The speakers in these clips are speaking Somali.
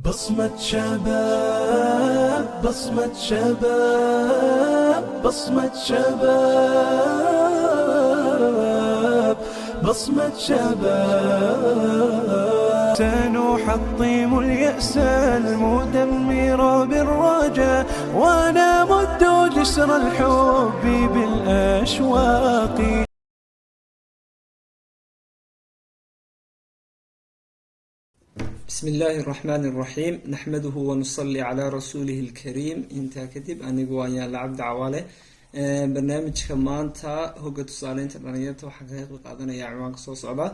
بصمة شباب، بصمة شباب، بصمة شباب، بصمة شباب. سنحطم اليأس المدمر بالرجاء، ونمد جسر الحب بالأشواق. بسم الله الرحمن الرحيم، نحمده ونصلي على رسوله الكريم. Intaa kadib, anigu waa Yaala Cabdi Cawaale. Barnaamijka maanta Hogga Tusaaleynta Dhalinyarta waxaan kaga qeyb qaadanaya ciwaanka soo socda.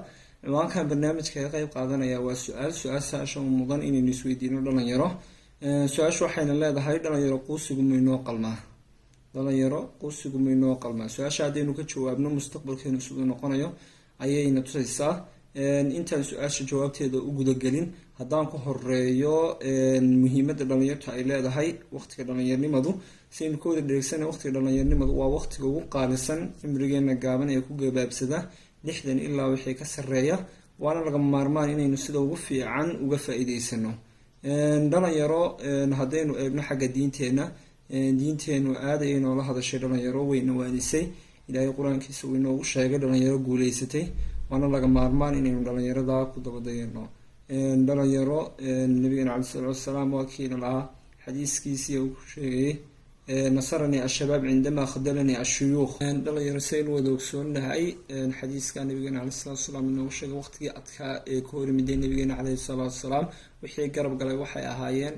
Ciwaankan barnaamijka kaga qeyb qaadanaya waa su-aal, su-aashaasha mudan inaynu isweydiino, dhalinyaro. Su-aashu waxayna leedahay: dhalinyaro, quusigu maynoo qalmaa? Dhalinyaro, quusigu maynoo qalmaa? Su-aasha haddaynu ka jawaabno, mustaqbalkeenu siduu noqonayo ayayna tusaysaa. Intaan su-aasha jawaabteeda u gudagelin, haddaan ku horeeyo muhiimadda dhalinyartu ay leedahay. Waqtiga dhalinyarnimadu, siaynu ka wada dheegsana, waqtiga dhalinyarnimadu waa waqtiga ugu qaalisan cimrigeena gaaban ee ku gabaabsada 60 ilaa wixii ka sareeya, waana lagama maarmaan inaynu sida ugu fiican uga faa-iideysano. Dhalinyaro, haddaynu eegno xagga diinteenna, diinteenu aad ayay noola hadashay, dhalinyaro, wayna waanisay. Ilaahay qur-aankiisa uu inoogu sheegay dhalinyaro guuleysatay, waana laga maarmaan inaynu dhalinyarada ku dabadayano. Dhalinyaro, nabigeena calai salatu wasalaam waa kiina lahaa xadiiskiisii uu ku sheegayay: "نصرني الشباب عندما خذلني الشيوخ". Dhalinyaro, saynu wada ogsoonahay, xadiiska nabigeena caleyhi salatu wasalaam inoogu sheegay, waqtigii adkaa ee ka horimiday nabigeena caleyhi salaatu wasalaam, wixii garab galay waxay ahaayeen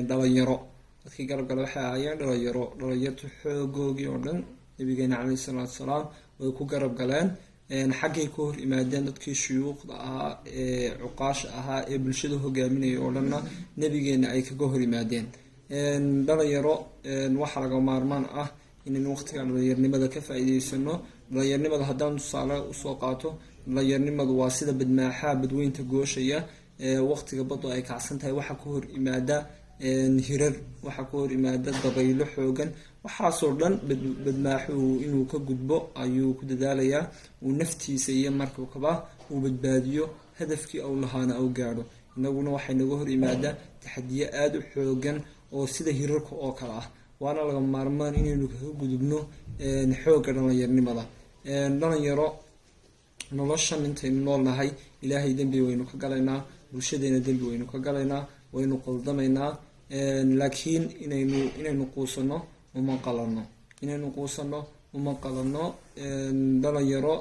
dhalinyaro. Dadkii garab galay waxay ahaayeen dhalinyaro. Dhalinyartu xoogoogii oo dhan nabigeena caleyhi salaatu wasalaam way ku garab galeen. Xaggay ka hor imaadeen dadkii shuyuukhda ahaa ee cuqaasha ahaa ee bulshada hogaaminaya oo dhanna nabigeena ay kaga hor yimaadeen. Dhalinyaro, waxaa laga maarmaan ah inaynu waqtiga dhalinyarnimada ka faa-iideysano. Dhalinyarnimada haddaan tusaale usoo qaato, dhalinyarnimadu waa sida badmaaxaa badweynta gooshaya. Waqtiga badu ay kacsan tahay, waxaa ka hor imaada hirar, waxaa ka hor imaada dabaylo xoogan. Waxaasoo dhan badmaaxuhu inuu ka gudbo ayuu ku dadaalayaa, uu naftiisa iyo markabkaba uu badbaadiyo, hadafkii au lahaana au gaadho. Inaguna waxay naga hor imaadaa taxadiyo aada u xoogan oo sida hirarka oo kale ah, waana laga maarmaan inaynu kaga gudubno xoogga dhalinyarnimada. Dhalinyaro, noloshan intaynu nool nahay, Ilaahay dembi waynu ka galaynaa, bulshadeena dembi waynu ka galaynaa, waynu qaldamaynaa, laakiin inaynu quusano uma qalano, inaynu quusano uma qalano. Dhalinyaro,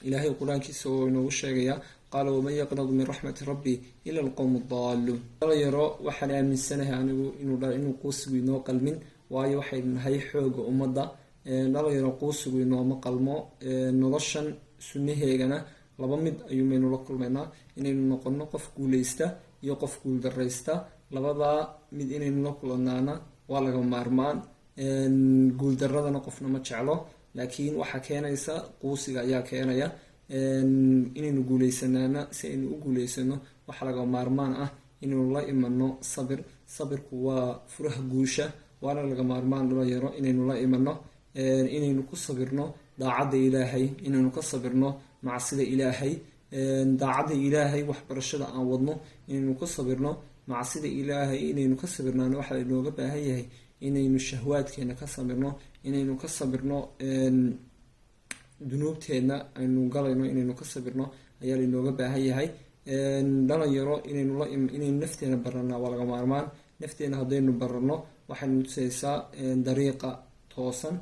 Ilaahay qur-aankiisa oo inoogu sheegayaa: قال ومن يقنط من رحمة ربه إلا القوم الضالون. Dhalinyaro, waxaan aaminsanahay anigu inuu quusigu inoo qalmin, waayo waxaynu nahay xooga ummadda. Dhalinyaro, quusigu inooma qalmo. Noloshan sunnaheegana laba mid ayuumaynu la kulmaynaa: inaynu noqono qof guuleysta iyo qof guuldareysta. Labadaa mid inaynu la kulanaana waa laga maarmaan. Guuldaradana qofna ma jeclo, laakiin waxaa keenaysa quusiga ayaa keenaya. Inaynu guuleysanaana, si aynu u guuleysano, waxaa laga maarmaan ah inaynu la imano sabir. Sabirku waa furaha guusha, waana laga maarmaan, dhalinyaro, inaynu la imano, inaynu ku sabirno daacadda Ilaahay, inaynu ka sabirno macsida Ilaahay. Daacadda Ilaahay, waxbarashada aan wadno, inaynu ka sabirno macsida Ilaahay, inaynu ka sabirnaana waxaa inooga baahan yahay inaynu shahwaadkeena ka sabirno, inaynu ka sabirno dunuubteedna aynu galayno, inaynu ka sabirno ayaa lainooga baahan yahay. Dhalinyaro, inaynu nafteena baranaa waa laga maarmaan. Nafteena haddaynu barano, waxaynu tusaysaa dariiqa toosan,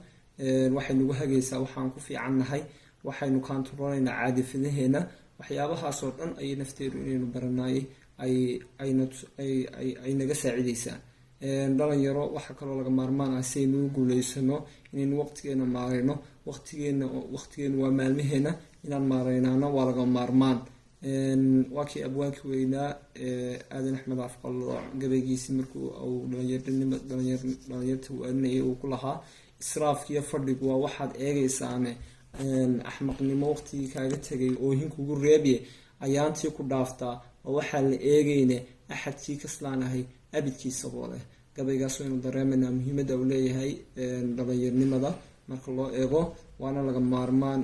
waxay nagu hagaysaa waxaan ku fiican nahay, waxaynu kantaroolaynaa caadifadaheena. Waxyaabahaasoo dhan ayay nafteedu inaynu baranaayay ay naga saacideysaa. Dhalinyaro, waxaa kaloo laga maarmaan ah, si aynu u guuleysano, inaynu waqtigeena maareyno. Waqtigeena waa maalmaheena, inaan maareynaano waa laga maarmaan. Waa kii abwaankii weynaa Aadan Axmed Afqalooc gabaygiisii markuu uu dhalinyarta waaninayay uu ku lahaa: "Israafkiiyo fadhigu waa waxaad eegaysaane, axmaqnimo waqtigii kaaga tegay oohin kugu reebye, ayaantii ku dhaaftaa oo waxaa la eegayne, axadkii kaslaanahay abidkiisaboo leh." Gabaygaas waynu dareemaynaa muhiimadda uu leeyahay dhalinyarnimada marka loo eego, waana laga maarmaan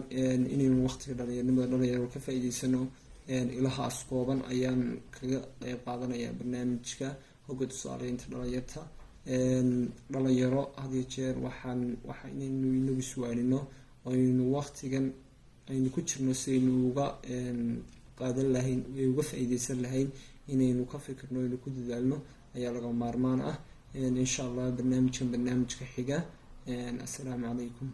inaynu waqtiga dhalinyarnimada, dhalinyaro, ka faa-iideysano. Ilahaas kooban ayaan kaga qeyb qaadanaya barnaamijka Hogga Tusaaleynta Dhalinyarta. Dhalinyaro, had iyo jeer waxaan waxa inaynu inagu iswaanino, aynu waqtigan aynu ku jirno si aynu uga qaadan lahayn, uga faa-iideysan lahayn, inaynu ka fikirno, aynu ku dadaalno ayaa laga maarmaan ah. Insha Allah, barnaamijkan barnaamijka xiga. Assalaamu calaykum.